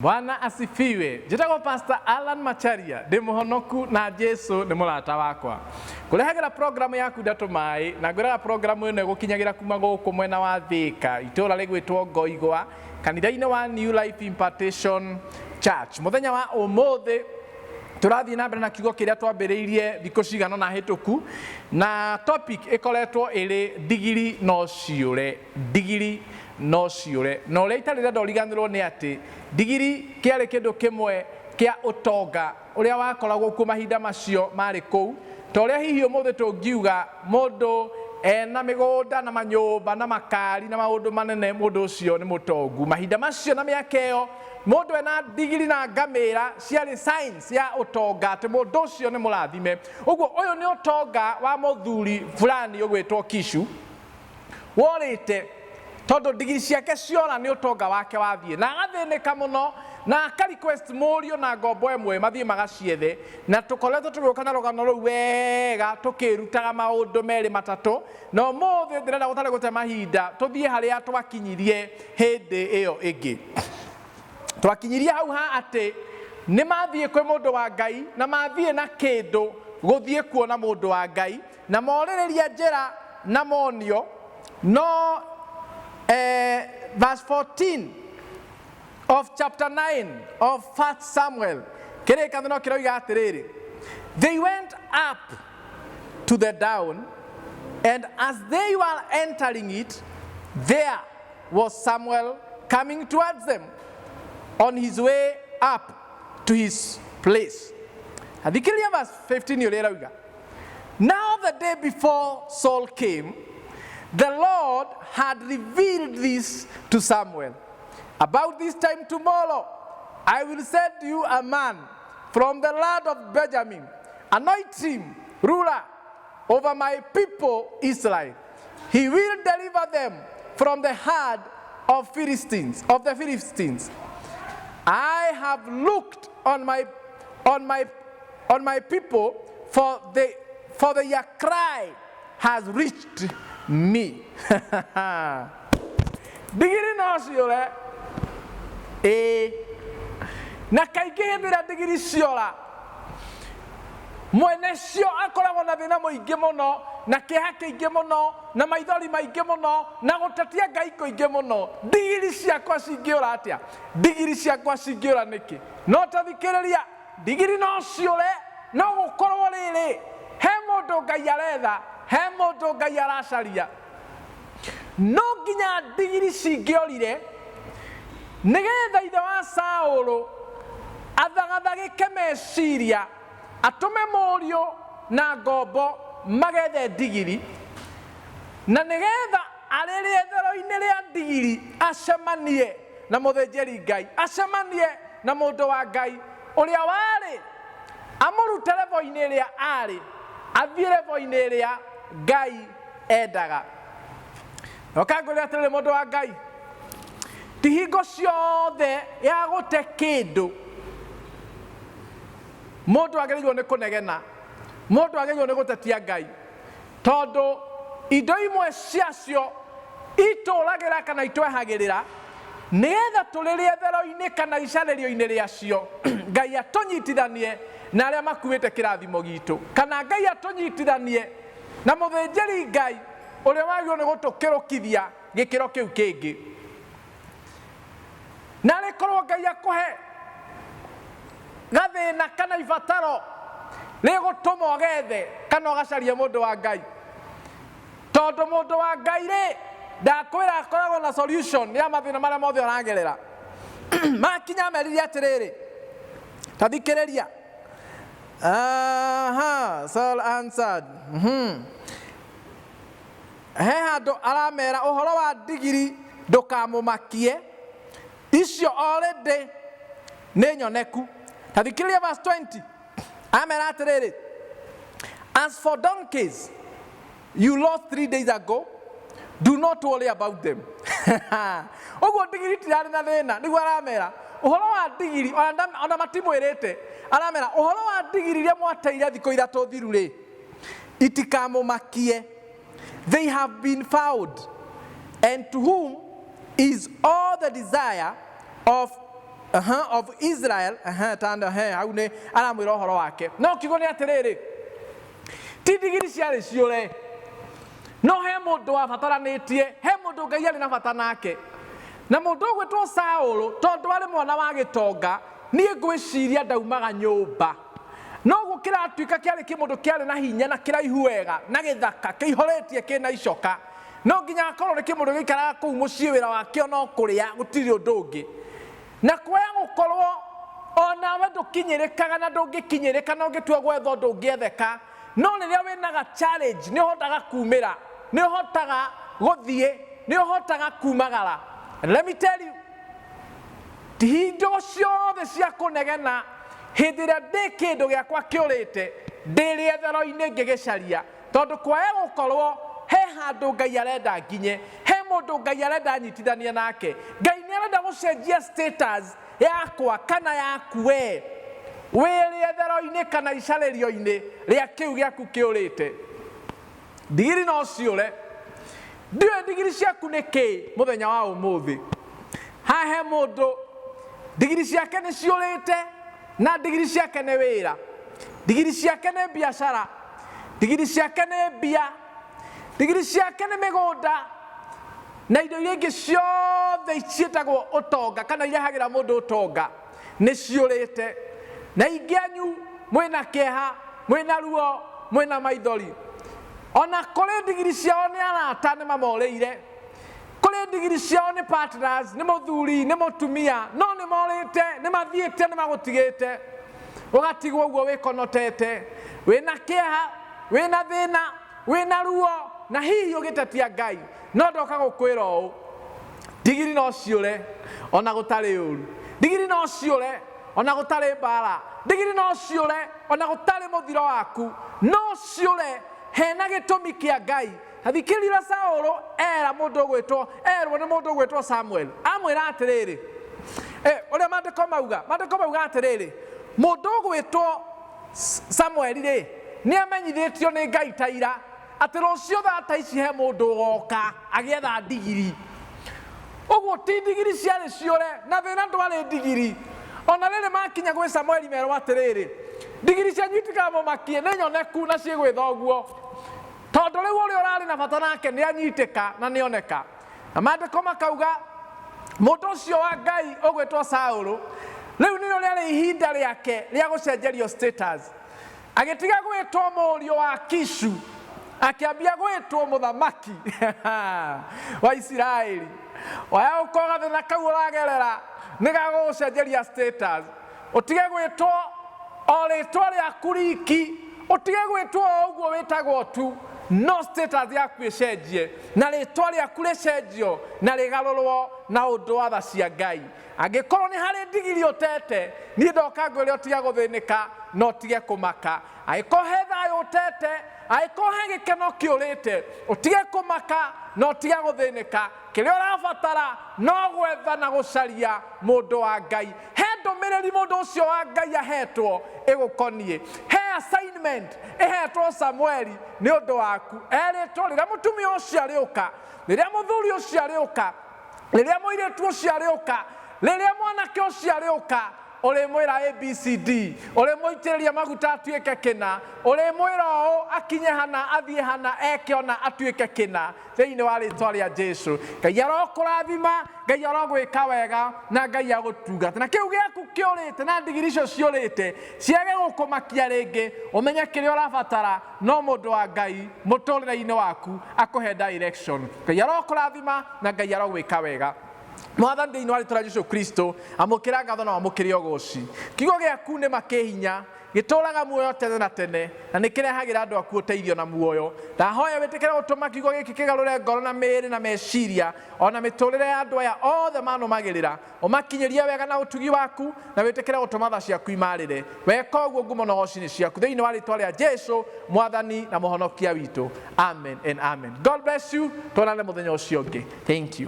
Bwana asifiwe. Njĩtagwo Pastor Alan Macharia, ndĩ mũhonoku na Jesu nĩ mũrata wakwa. Ngũrehagĩra programu yaku ndatũ maĩ na ngwĩraga programu ĩno ĩgũkinyagĩra kuma gũkũ mwena wa Thĩka, itũũra rĩgwĩtwo Ngoigwa, kanitha-inĩ wa New Life Impartation Church. Mũthenya wa ũmũthĩ tũrathiĩ na mbere na kiugo kĩrĩa twambĩrĩirie thikũ cigana na hĩtũku, na topic ĩkoretwo ĩrĩ ndigiri no ciũre, ndigiri no ciũre. Na ũrĩa itarĩ ndenda ũriganĩrwo nĩ atĩ ndigiri kĩarĩ kĩndũ kĩmwe kĩa ũtonga ũrĩa wakoragwo kuo mahinda macio marĩ kũu, ta ũrĩa hihi ũmũthĩ tũngiuga mũndũ ena mĩgũnda na manyũmba na makari na maũndũ manene, mũndũ ũcio nĩ mũtongu. Mahinda macio na mĩaka ĩyo mũndũ ena ndigiri na ngamĩra ciarĩ signs ya ũtonga, atĩ mũndũ ũcio nĩ mũrathime. Ũguo ũyũ nĩ ũtonga wa mũthuri fulani ũgwĩtwo Kishu worĩte, tondũ ndigiri ciake ciora nĩ ũtonga wake wathiĩ, na agathĩnĩka mũno na aka request mũriũ na ngombo ĩmwe mathiĩ magaciethe. Na tũkoretwo tũgĩũka na rũgano rũu wega tũkĩrutaga maũndũ merĩ matatũ, na ũmũthĩ ndĩrenda gũtarĩ gũte mahinda tũthiĩ harĩa twakinyirie hĩndĩ ĩyo ĩngĩ. Twakinyirie hau ha atĩ nĩ mathiĩ kwĩ mũndũ wa Ngai, na mathiĩ na kĩndũ gũthiĩ kuona mũndũ wa Ngai, na morĩrĩria njĩra na monio. No verse 14 of chapter 9 of 1 Samuel, kĩrĩkanĩro kĩroiga atĩrĩrĩ, they went up to the down, and as they were entering it, there was Samuel coming towards them on his way up to his place. Athikĩrĩria verse 15 ũrĩa ĩrauga. Now the day before Saul came, the Lord had revealed this to Samuel. About this time tomorrow, I will send you a man from the land of Benjamin. Anoint him ruler over my people Israel. He will deliver them from the hand of Philistines, of the Philistines. I have looked on my people, for their cry has reached me. Ndigiri no ciũre, ĩĩ, na kaingĩ hĩndĩ ĩrĩa ndigiri ciora, mwene cio akoragwo na thĩna mũingĩ mũno na kĩeha kĩingĩ mũno na maithori maingĩ mũno na gũtetia Ngai kũingĩ mũno. Ndigiri ciakwa cingĩũra atĩa? Ndigiri ciakwa cingĩũra nĩkĩ? No tathikĩrĩria, ndigiri no ciũre, no gũkorwo rĩrĩ he mũndũ Ngai aretha, he mũndũ Ngai aracaria. No nginya ndigiri cingĩorire nĩgetha ithe wa Saũlũ athagathagĩke meciria, atũme mũriũ na ngombo magethe ndigiri, na nĩgetha arĩ rĩethero-inĩ rĩa ndigiri acemanie na mũthĩnjĩri Ngai, acemanie na mũndũ wa Ngai ũrĩa warĩ amũrute level-inĩ ĩrĩa arĩ athiĩ level-inĩ ĩrĩa Ngai endaga. Ũkangũrĩra atĩrĩrĩ, mũndũ wa Ngai, ti hingo ciothe ya gũte kĩndũ mũndũ agĩrĩirwo nĩ kũnegena, mũndũ agĩrĩirwo nĩ gũtetia Ngai, tondũ indo imwe ciacio itũragĩra kana itwehagĩrĩra nĩgetha tũrĩ rĩethero-inĩ kana icarĩrio-inĩ rĩacio Ngai atũnyitithanie na arĩa makuĩte kĩrathimo gitũ, kana Ngai atũnyitithanie na mũthĩnjĩri Ngai ũrĩa wagĩrĩirwo nĩ gũtũkĩrũkithia gĩkĩro kĩu kĩngĩ. Na rĩkorwo Ngai akũhe gathĩna kana ibataro rĩgũtũma ũgethe kana ũgacaria mũndũ wa Ngai, tondũ mũndũ wa Ngai rĩ, ndakwĩra, akoragwo na solution ya mathĩna marĩa mothe ũragerera. Makinya ameririe atĩrĩrĩ, ta thikĩrĩria. Aha, Saul answered. He handũ aramera ũhoro wa ndigiri, ndũkamũmakie, icio already nĩ nyoneku. Ta thikĩrĩria verse 20, amera atĩrĩrĩ, as for donkeys you lost 3 days ago, do not worry about them. Ũguo ndigiri tirarĩ na thĩna. Nĩguo aramera ũhoro wa ndigiri, ona matimwĩrĩte, aramera ũhoro wa ndigiri iria mwateire thikũ 3 thiru rĩ, itikamũmakie. They have been found, and to whom is all the desire of Of Israel. Tando he hau nĩ aramwĩra ũhoro wake. No kiugo nĩ atĩrĩrĩ, ti ndigiri ciarĩ ciũre, no he mũndũ wabataranĩtie, he mũndũ Ngai arĩ na bata nake. Na mũndũ ũgwĩtwo Saũlũ, tondũ arĩ mwana wa gĩtonga, niĩ ngwĩciria ndaumaga nyũmba. Noguo kĩratuĩka kĩarĩ kĩmũndũ kĩarĩ na hinya na kĩraihu wega na gĩthaka kĩihũrĩtie kĩna icoka. No nginya akorwo nĩ kĩmũndũ gĩikaraga kũu mũciĩ, wĩra wakĩo no kũrĩa, gũtirĩ ũndũ ũngĩ. Na kwaya gũkorwo onawe ndũkinyĩrĩkaga na ndũngĩkinyĩrĩka, na ũngĩtua gwetha ũndũ ũngĩetheka. No rĩrĩa wĩna ga challenge, nĩ ũhotaga kumĩra, nĩ ũhotaga gũthiĩ, nĩ ũhotaga kumagara. And let me tell you, ti hingo ciothe cia kũnegena hĩndĩ ĩrĩa ndĩ kĩndũ gĩakwa kĩũrĩte, ndĩ rĩethero-inĩ ngĩgĩcaria, tondũ kwaya gũkorwo he handũ Ngai arenda nginye, he mũndũ Ngai arenda nyitithanie nake. Ngai nĩ arenda gũcenjia status yakwa kana yaku we wĩ rĩethero-inĩ kana icarĩrio-inĩ rĩa kĩu gĩaku kĩũrĩte. Ndigiri no ciũre, ndiũĩ ndigiri ciaku nĩ kĩ mũthenya wa ũmũthĩ. Haha he mũndũ ndigiri ciake nĩ ciũrĩte, na ndigiri ciake nĩ wĩra, ndigiri ciake nĩ biacara, ndigiri ciake nĩ mbia, ndigiri ciake nĩ mĩgũnda na indo iria ingĩ ciothe ciĩtagwo ũtonga kana irehagĩra mũndũ ũtonga nĩ ciũrĩte. Na ingĩ anyu mwĩna kĩeha, mwĩna ruo, mwĩna maithori. Ona kũrĩ ndigiri ciao nĩ arata nĩ mamorĩire, kũrĩ ndigiri ciao nĩ partners, nĩ mũthuri, nĩ mũtumia, no nĩ morĩte, nĩ mathiĩte, nĩ magũtigĩte, ũgatigwo ũguo wĩkonotete, wĩna kĩeha, wĩna thĩna, wĩna ruo, na hihi ũgĩtetia Ngai. No ndoka gũkwĩra ũũ, ndigiri no ciũre ona gũtarĩ ũru, ndigiri no ciũre ona gũtarĩ mbara, ndigiri no ciũre ona gũtarĩ mũthiro waku, no ciũre hena gĩtũmi kĩa Ngai. Thikĩrĩria Saũlũ era mũndũ ũgwĩtwo, erwo nĩ mũndũ ũgwĩtwo Samuel, amwĩra atĩrĩrĩ, ũrĩa maandĩko mauga, maandĩko mauga atĩrĩrĩ, mũndũ ũgwĩtwo Samuel rĩ, nĩ amenyithĩtio nĩ Ngai ta ira atĩ rũciũ thaa ta ici he mũndũ ũgoka agĩetha ndigiri. Ũguo ti ndigiri ciarĩ ciũre, na thĩna ndwarĩ ndigiri. Ona rĩrĩ makinya gwĩ Samueli merwo atĩrĩrĩ, ndigiri cianyu itikamũmakie, nĩ nyoneku na ciĩgwĩtha ũguo, tondũ rĩu ũrĩa ũrarĩ na bata nake nĩ anyitĩka na nĩ oneka. Na maandĩko makauga mũndũ ũcio wa Ngai ũgwĩtwo Saũlũ rĩu nĩrĩo rĩarĩ ihinda rĩake rĩa gũcenjerio status. Agĩtiga gwĩtwo mũriũ wa Kishu, akĩambia gwĩtwo mũthamaki wa Isiraeli. Oya ũkoga thĩna kau ũragerera nĩ gagũgũcenjeria status, ũtige gwĩtwo o rĩtwa rĩaku riki, ũtige gwĩtwo o ũguo wĩtagwo tu, no status yaku ĩcenjie na rĩtwa rĩaku rĩcenjio na rĩgarũrwo na ũndũ wa tha cia Ngai. Angĩkorwo nĩ harĩ ndigiri ũtete, niĩ ndoka ngwĩre ũtige gũthĩnĩka na ũtige kũmaka. Angĩkorwo he thayũ ũtete, angĩkorwo he gĩkeno kĩũrĩte, ũtige kũmaka na ũtige gũthĩnĩka. Kĩrĩa ũrabatara no gwetha na gũcaria mũndũ wa Ngai. He ndũmĩrĩri mũndũ ũcio wa Ngai ahetwo ĩgũkoniĩ, he assignment ĩhetwo Samueli nĩ ũndũ waku. Erĩtwo rĩrĩa mũtumia ũcio arĩũka, rĩrĩa mũthuri ũcio arĩũka, rĩrĩa mũirĩtu ũcio arĩũka, rĩrĩa mwanake ũcio arĩũka, ũrĩmwĩra ABCD, ũrĩmũitĩrĩria maguta atuĩke kĩna, ũrĩmwĩra ũũ akinye hana, athiĩ hana, eke ona atuĩke kĩna, thĩinĩ wa rĩtwa rĩa Jesu. Ngai arokũrathima, Ngai arogwĩka wega, na Ngai agũtungata. Na kĩu gĩaku kĩũrĩte na ndigiri icio ciũrĩte ciage gũkũmakia rĩngĩ, ũmenye kĩrĩa ũrabatara no mũndũ wa Ngai mũtũrĩre-inĩ waku akũhe direction. Ngai arokũrathima na Ngai arogwĩka wega. Mwathani, thĩinĩ wa rĩtwa rĩa Jesu Kristo, amũkĩra ngatho na wamũkĩre ũgooci. Kiugo gĩaku nĩ makĩhinya, gĩtũraga muoyo tene na tene, na nĩ kĩrehagĩra andũ aku ũteithio na muoyo. Ndahoya wĩtĩkĩre gũtũma kiugo gĩkĩ kĩgarũre ngoro na mĩĩrĩ na meciria ona mĩtũrĩre ya andũ aya othe manũmagĩrĩra. Ũmakinyĩrie wega na ũtugi waku, na wĩtĩkĩre gũtũma tha ciaku imarĩre. Weka ũguo, ngumo na ũgoci nĩ ciaku, thĩinĩ wa rĩtwa rĩa Jesu, Mwathani na Mũhonokia witũ. Amen and amen. God bless you. Tuonane mũthenya ũcio ũngĩ. Thank you.